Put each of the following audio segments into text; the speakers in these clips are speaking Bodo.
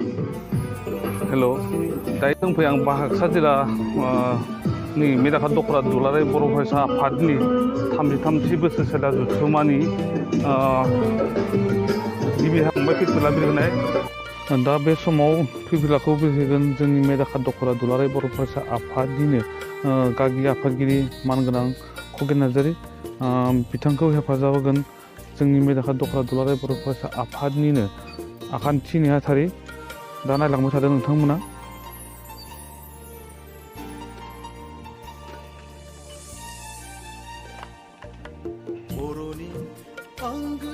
हेल' दायो दंफैयो आं बाक्सा जिल्ला नि मेदाकाट दख'रा दुलाराय बर' फरायसा आफादनि 33थि बोसोरसालिया जथुम्मानि गिबि हामबाय फिरफिला बिरहोनाय दा बे समाव फिरफिलाखौ बिरहोगोन जोंनि मेदाकाट दख'रा दुलाराय बर' फरायसा आफादनिनो गागि आफादगिरि मानगोनां खगेन नार्जारी बिथांखौ हेफाजाब होगोन जोंनि मेदाकाट दख'रा दुलाराय बर' फरायसा आफादनिनो आखान्थि नेहाथारि दा नायलांबाय थादों नोंथांमोना। बर'नि आंगो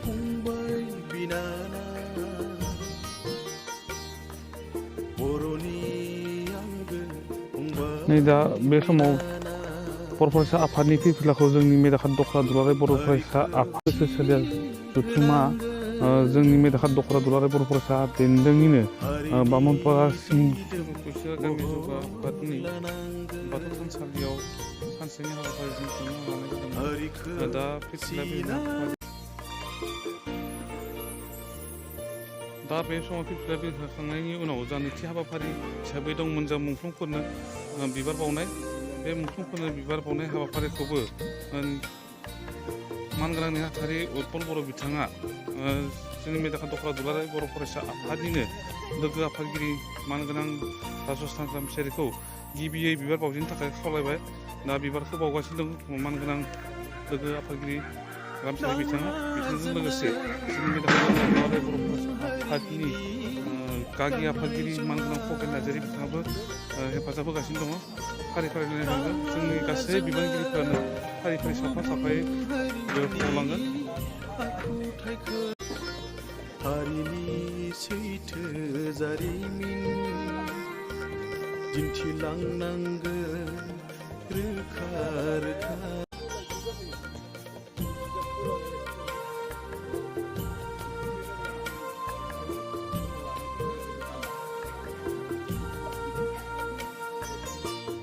फंबाय बिनानाव बर'नि आंगो फंबाय नै दा बे समाव बर' फरायसा आफादनि फिरफिलाखौ जोंनि मेदाकाट दख'रा दुलाराय बर' फरायसा आफाद बोसोरसालिया जथुम्मा जोंनि मेदाकाट दख'रा दुलाराय बर' फरायसा बेन्दोंनिनो बामोनपारा गामि जौगा आफादनि बाथौ थानसालियाव सानसेनि हाबाफारिजों खुंनो लानाय जादोंमोन। दा फिरफिला दा बे समाव फिरफिला बिरहोखांनायनि उनाव जा नैथि हाबाफारि हिसाबै दंमोन जा मुंख्लंफोरनो बिबार बावनाय बे मुंख्लंफोरनो बिबार बावनाय हाबाफारिखौबो मानगोनां नेहाथारि उत्पल बर' बिथाङा जोंनि मेदाकाट दख'रा दुलाराय बर' फरायसा आफादनिनो लोगो आफादगिरि मानगोनां राजस्थान रामसियारिखौ गिबियै बिबार बावजेननो थाखाय खावलायबाय। दा बिबारखौ बावगासिनो दं मानगोनां लोगो आफादगिरि रामसियारि बिथाङा बिथांजों लोगोसे जोंनि मेदाकाट दख'रा दुलाराय बर' फरायसा आफादनि गागि आफादगिरि मानगोनां खगेन नार्जारी बिथाङाबो हेफाजाब होगासिनो दङ। फारि फारि नायलांगोन जोंनि गासै बिबानगिरिफोरानो फारि फारि साफा साफायै बावलांगोन। हारिनि सैथो जारिमिन दिन्थिलांनांगोन रोखा रोखा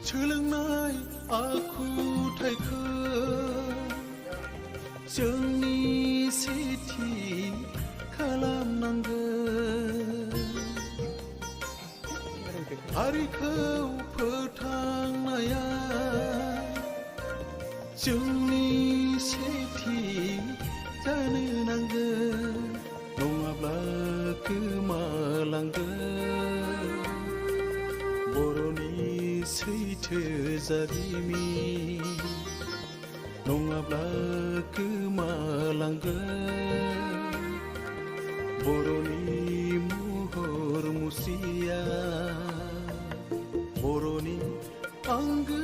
सोलोंनाय आखुथाइखौ जोंनि सेथि खालामनांगोन हारिखौ फोथांनाया जोंनि सेथि जानो नांगोन नङाब्ला गोमालांगोन बर'नि सैथो जारिमिन नङाब्ला गोमालांगोन बर'नि महर मुस्रिया बर'नि आंगो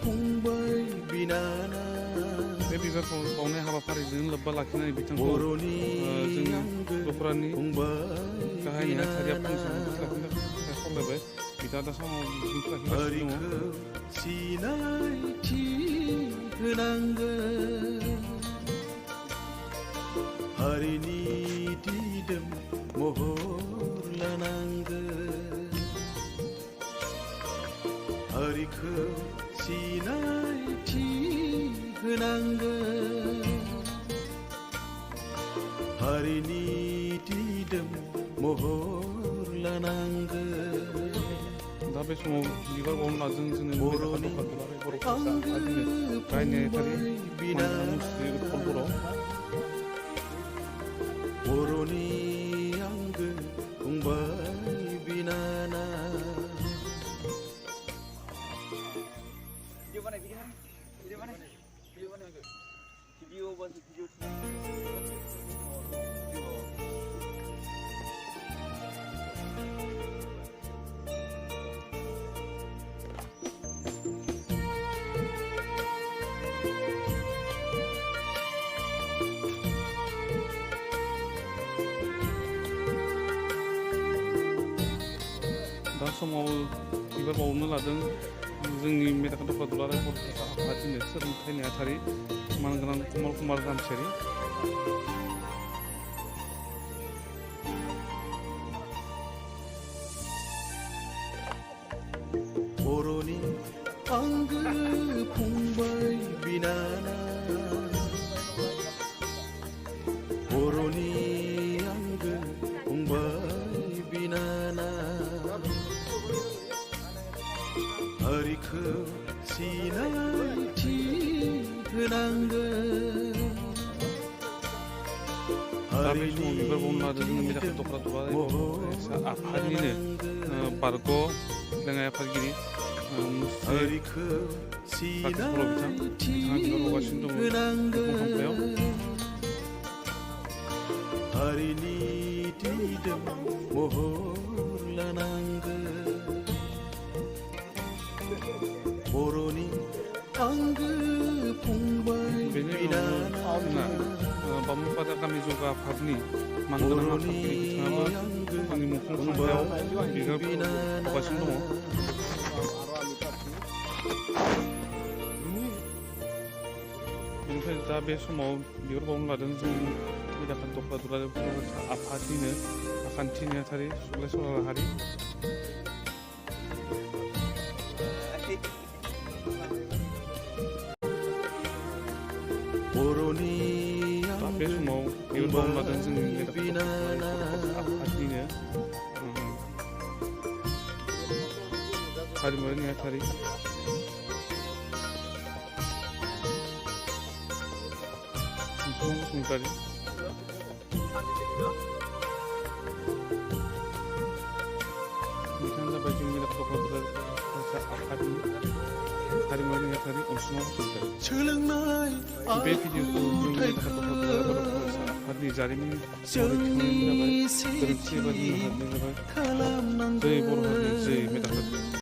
फंबाय बिनानाव बे बिबार बावनाय हाबाफारिजों लोब्बा लाखिनानै बिथांखौ बर'नि जोंनि आंगो दख'रानि फंबाय गाहाय नेहाथारिया खावलायबाय बिथाङा दा समाव लाखिगासिनो दङ। सिनायथि होनांगोन हारिनि दिदोम महर लानांगोन हारिखौ सिनायथि होनांगोन हारिनि दिदोम महर लानांगोन। दा बे समाव बिबार बावनो लादों जोंनि बर'नि बर' गाहाय नेहाथारि मुस्रि उत्पल बर' बर'नि आंगो फंबाय बिनानाव दा समाव बिबार बावनो लादों जोंनि मेदाकाट दख'रा दुलाराय बर' फरायसा आफादनिनो सोलोंथाइ नेहाथारि मानगोनां कमल कुमार रामसियारि बर'नि आंगो फंबाय बिनानाव बर'नि आंगो फंबाय बिनाना हारिखौ सिनायथि होनांगोन दा बे समाव बिबार बावनो लादों जोंनि मेदाखा दख'रा दुलाराय बर' फरायसा आफादनिनो बारग' लेङाइ आफादगिरि मुस्रि हारिखौ राकेश बर' बिथाङा बिबार बावगासिनो दङ बिफां फांफायाव हारिनि दिदोम महर लानांगोन बर'नि आंगो फंबाय बेनि बिनाना उनाव जोंना बामुपादा गामि जौगा आफादनि मानगोनां आफादगिरि बिथाङाबो आंनि मुंख्लं खाम्फायाव बिबार बावगासिनो दङ बेनिफ्राय दा बे समाव बिबार बावनो लादों जोंनि मेदाखा दख'रा दुलाराय फरायसा आफादनिनो आखान्थि नेहाथारि सुग्लाय सरार हारि बर'नि दा बे समाव बिबार बावनो लादों जोंनि मेदाखा बिनाना आफादनिनो हारिमुवारि नेहाथारि बसुमतारी बिथाङा जाबाय जोंनि मेदाखा दख'रा दुलाराय फरायसा आफादनि हारिमुवारि नेहाथारि अनसुमा बसुमतारी सोलोंनाय बे भिडिअखौ जोंनि मेदाखा दख'रा दुलाराय बर' फरायसा आफादनि जारिमिन जोंनि गोरोन्थि एबा निमाहा बिनाय जाबाय जै बर' हारिनि जै मेदाखा